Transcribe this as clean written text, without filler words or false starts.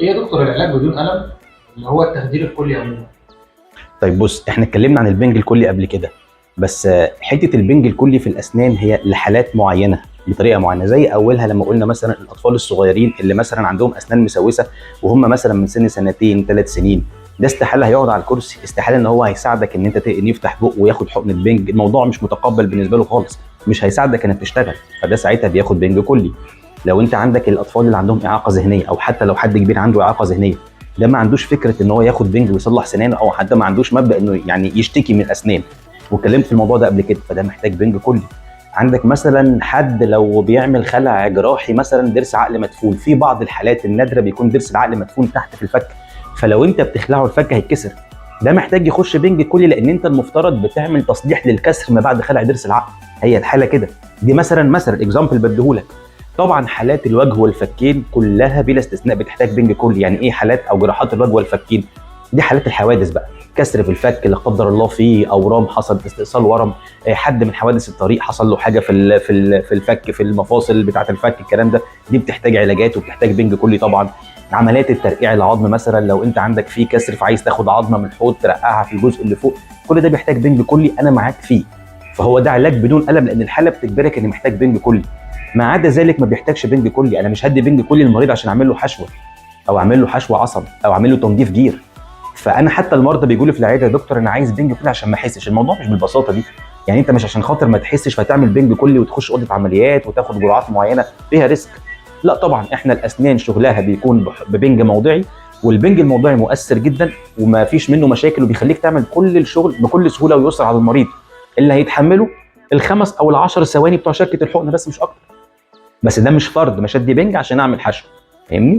ايه يا دكتور العلاج بدون الم اللي هو التخدير الكلي عموما؟ طيب بص، احنا اتكلمنا عن البنج الكلي قبل كده، بس حتة البنج الكلي في الاسنان هي لحالات معينة بطريقة معينه، زي اولها لما قلنا مثلا الاطفال الصغيرين اللي مثلا عندهم اسنان مسوسه وهم مثلا من سن سنتين 3 سنين، ده استحالة هيقعد على الكرسي، استحالة ان هو هيساعدك ان انت إن يفتح بقه وياخد حقنه بنج، الموضوع مش متقبل بالنسبة له خالص، مش هيساعدك انك تشتغل، فده ساعتها بياخد بنج كلي. لو انت عندك الاطفال اللي عندهم اعاقه ذهنية، او حتى لو حد كبير عنده اعاقه ذهنية، ده ما عندوش فكرة ان هو ياخد بنج ويصلح سنانه، او حتى ما عندوش مبدا انه يعني يشتكي من الاسنان، واتكلمت في الموضوع ده قبل كده، فده محتاج بنج كلي. عندك مثلا حد لو بيعمل خلع جراحي مثلا ضرس عقل مدفون، في بعض الحالات النادرة بيكون ضرس العقل مدفون تحت في الفك، فلو انت بتخلعه الفك هيتكسر، ده محتاج يخش بنج كلي، لان انت المفترض بتعمل تصليح للكسر ما بعد خلع ضرس العقل. هي الحالة كده دي مثلا example بديهولك. طبعا حالات الوجه والفكين كلها بلا استثناء بتحتاج بنج كلي. يعني ايه حالات او جراحات الوجه والفكين؟ دي حالات الحوادث بقى، كسر في الفك لا قدر الله، فيه اورام حصلت، استئصال ورم، حد من حوادث الطريق حصل له حاجة في الفك، في المفاصل بتاعه الفك، الكلام ده دي بتحتاج علاجات وبتحتاج بنج كلي. طبعا عمليات الترقيع العظم مثلا، لو انت عندك فيه كسر فعايز تاخد عظمه من الحوض ترقعها في الجزء اللي فوق، كل ده بيحتاج بنج كلي، انا معاك فيه. فهو ده علاج بدون الم، لان الحالة بتجبرك ان محتاج بنج كلي. ما عدا ذلك ما بيحتاجش بنج كلي. انا مش هدي بنج كلي للمريض عشان اعمل له حشوه، او اعمل له حشوه عصب، او اعمل له تنظيف جير. فانا حتى المرضى بيقولوا لي في العيادة: يا دكتور انا عايز بنج كلي عشان ما احسش. الموضوع مش بالبساطة دي، يعني انت مش عشان خاطر ما تحسش فتعمل بنج كلي وتخش اوضة عمليات وتاخد جرعات معينة فيها risk. لا طبعا، احنا الاسنان شغلها بيكون ببنج موضعي، والبنج الموضعي مؤثر جدا وما فيش منه مشاكل، وبيخليك تعمل كل الشغل بكل سهولة ويسر على المريض اللي هيتحمله ال5 او ال10 ثواني بتوع شكه الحقنة بس، مش اكتر. بس ده مش فرض، مش ادي بنج عشان اعمل حشو، فاهمني؟